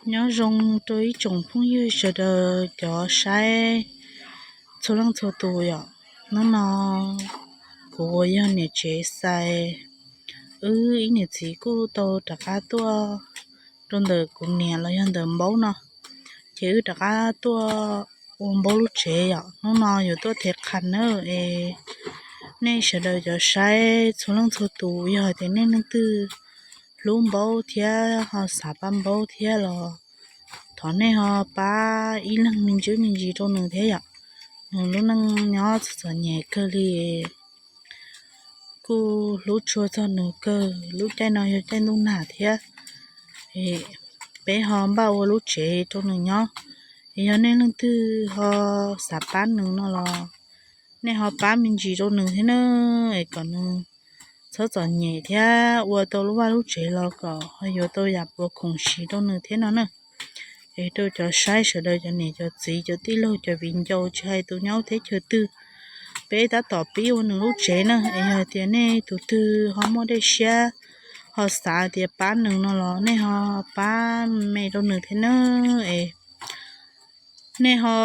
Nyob zoo rau ib tsoom phooj ywg sawv daws cov saib txhua leej txhua tus yom. Hnub no kuv uas yog niam tsev Xais, wb ib niam txiv kuj tau rov qab tuaj rau ntawm kuv niam los yog ntawm Npaub no, ces wb rov qab tuaj ua Npaub lub tsev yom. Hnub no yuav tuaj thev qhas na, es nej sawv daws cov saib txhua leej txhua tus yog tias nej leej twg hlub Npaub thiab ho xav pab Npaub thiab los thov nej ho pab ib leeg me ntsis me ntsis rau nws thiab yom. Nws lub neej nyob txom txom nyem kawg li, kuj hlub tshua txog nws kawg. Lub caij no yog caij ntuj nag thiab, peb ho npaj ua lub tsev rau nws nyob. Yog nej leej twg ho xav pab nws no los nej ho pab me ntsis rau nws thiab na, es kom nws txhob txom nyem thiab ua tau lub vaj lub tsev los kom ho yuav tau yam puas khoom siv rau nws thiab no na. Es rau cov saib sawv daws cov niam cov txiv cov tij laug cov viv ncaus tsis hais tus nyob teb chaws twg, peb tab tom pib ua nws lub tsev na. Es yog tias nej tus twg ho muaj dej siab ho xav tias pab nws no los nej ho pab me rau nws thiab na. Es nej ho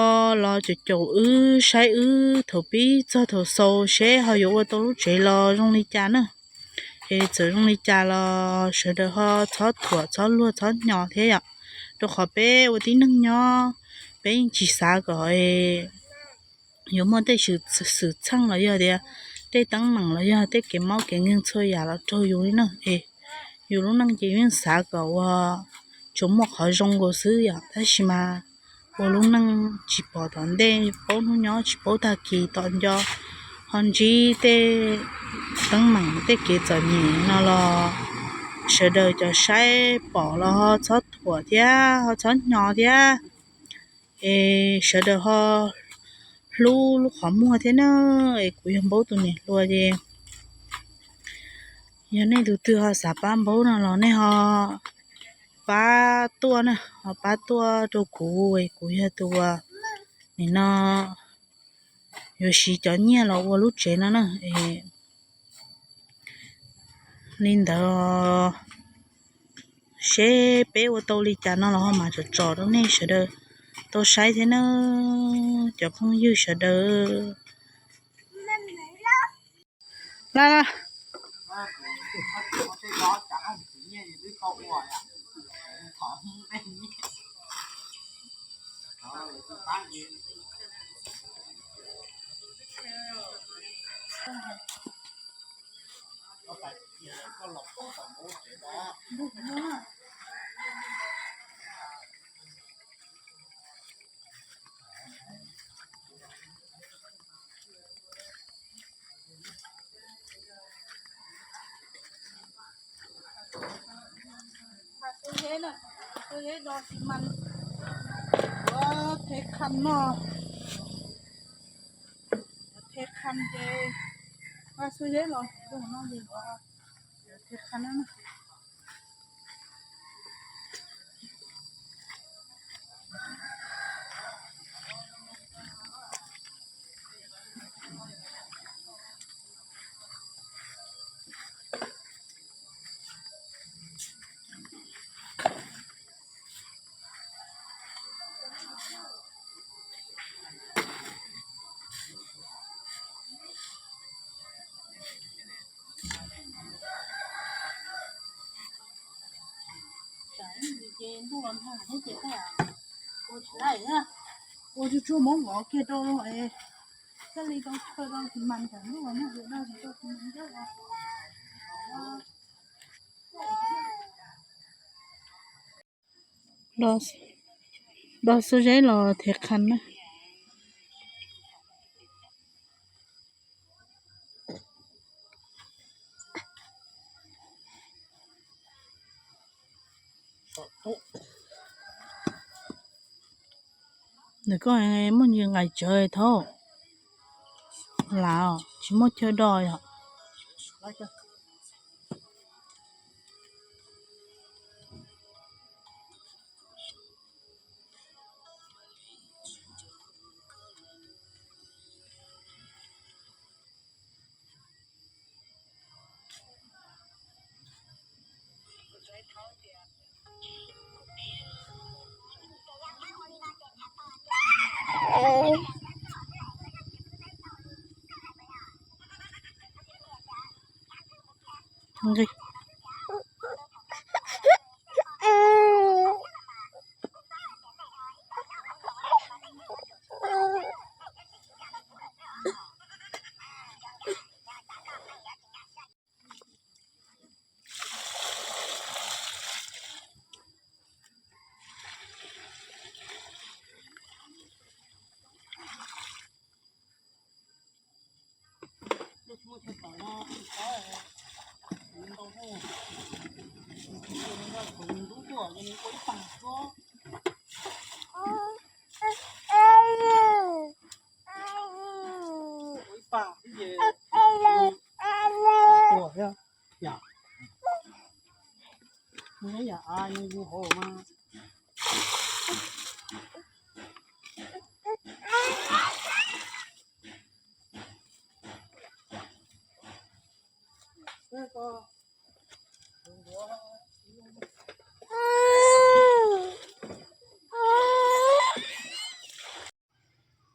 los caum caum wb saib wb thaum pib txog thaum xaus seb ho yuav ua tau lub tsev los zoo li cas na. Es txawm zoo li cas los sawv daws ho txhob thuam txhob luag txhob hnyo thiab yom, rau qhov peb ua tib neeg nyob peb yeej tsis xav kom yuav muaj tej xwm txheej los yog tias tej teeb meem los yog tej kev mob kev nkeeg txhua yam los raug yus li na. Es yus lub neej ces yeej xav kom ua tsuas muaj qhov zoo nkaus xwb yom, tab sis mas ua lub neej tsis pom tom ntej, paub hnub nyob tsis paub tag kis, tom nco ho ntsib tej teeb meem tej kev txom nyem no los sawv daws cov saib pom los ho txhob thuam thiab ho txhob hnyo thiab. Es sawv daws ho hlub lub qhov muag thiab na. Es kuv yog Npaub tus niam hluas ces yog nej tus twg ho xav pab Npaub no los nej ho pab tuaj na, ho pab tuaj rau kuv es kuv yog tus uas nim no yuav siv cov nyiaj los ua lub tsev no na. Es li ntawd seb peb ua tau li cas no los ho mam tsom tsom rau nej sawv daws tau saib thiab na, cov phooj ywg sawv daws. Vaj Xub Zeb na, Xub Zeb do xi mas, yuav thev qham no, thev qham ces Vaj Xub Zeb los no ces yuav thev qham no na. Ces ntuj los nag thiab ces ua tsis tau na, ua tsuag tsuag muab ngov kiag rau es thiaj li tau chaw rau tus mas, tsam ntuj los nag ua dab tsis tau tus mas ncaj os. Do Xub Zeb los thev qham na. Ntawm koj muaj ntsis nqaim tsawv thaub, lam tsis muaj chaw do yom.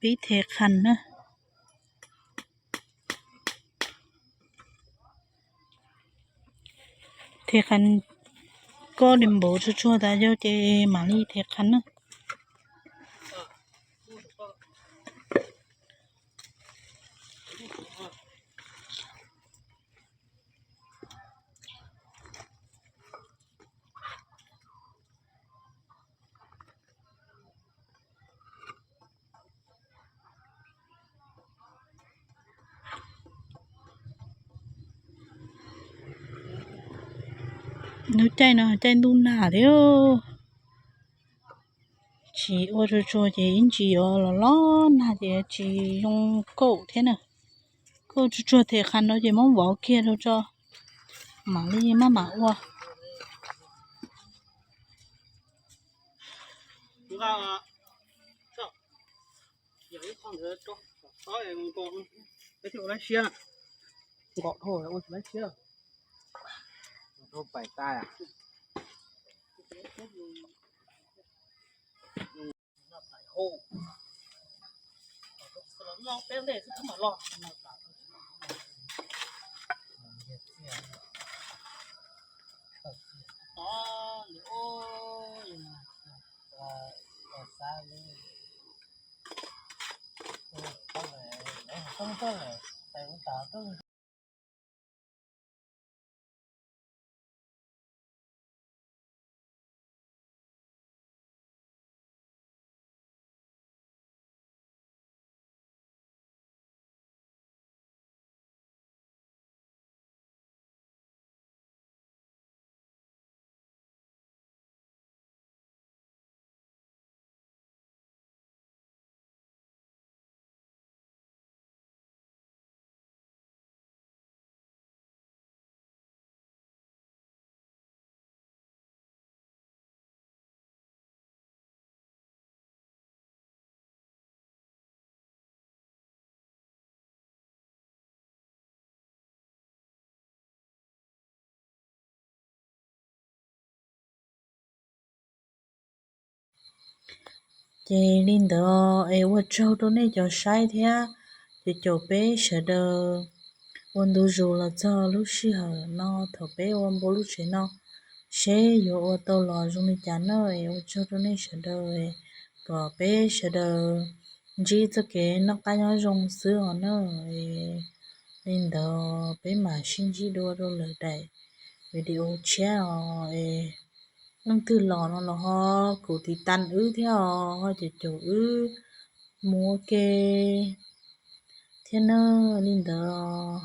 Peb the qhas na. The qhas, koj li npaum tsuag tsuag tas yog ces mam li the qhas na. Lub caij no caij ntuj nag thiab, tsis ua tsuag tsuag ces ib ntsis yuav los los nag ces tsis zoo kaum thiab na. Kaum tsuag tsuag them qhas no ces muab vov kiag rau tso, mam li maj mam ua. Nkos dhau ua tsis lab siab. Ces li ntawd es ua tsaug rau nej cov saib thiab cov caum peb sawv daws ua ntu zus los txog lub sij hawm no thaum peb ua npua lub tsev no, seb yuav ua tau los zoo li cas na. Es ua tsaug rau nej sawv daws, kom peb sawv daws ntsib txoj kev noj qab nyob zoo xwb os na. Li ntawd peb mam sib ntsib dua rau lwm daim video tshiab os. Es leej twg los no los ho kuv tiv tas wb thiab os, ho caum caum wb mus ua ke thiab na. Li ntawd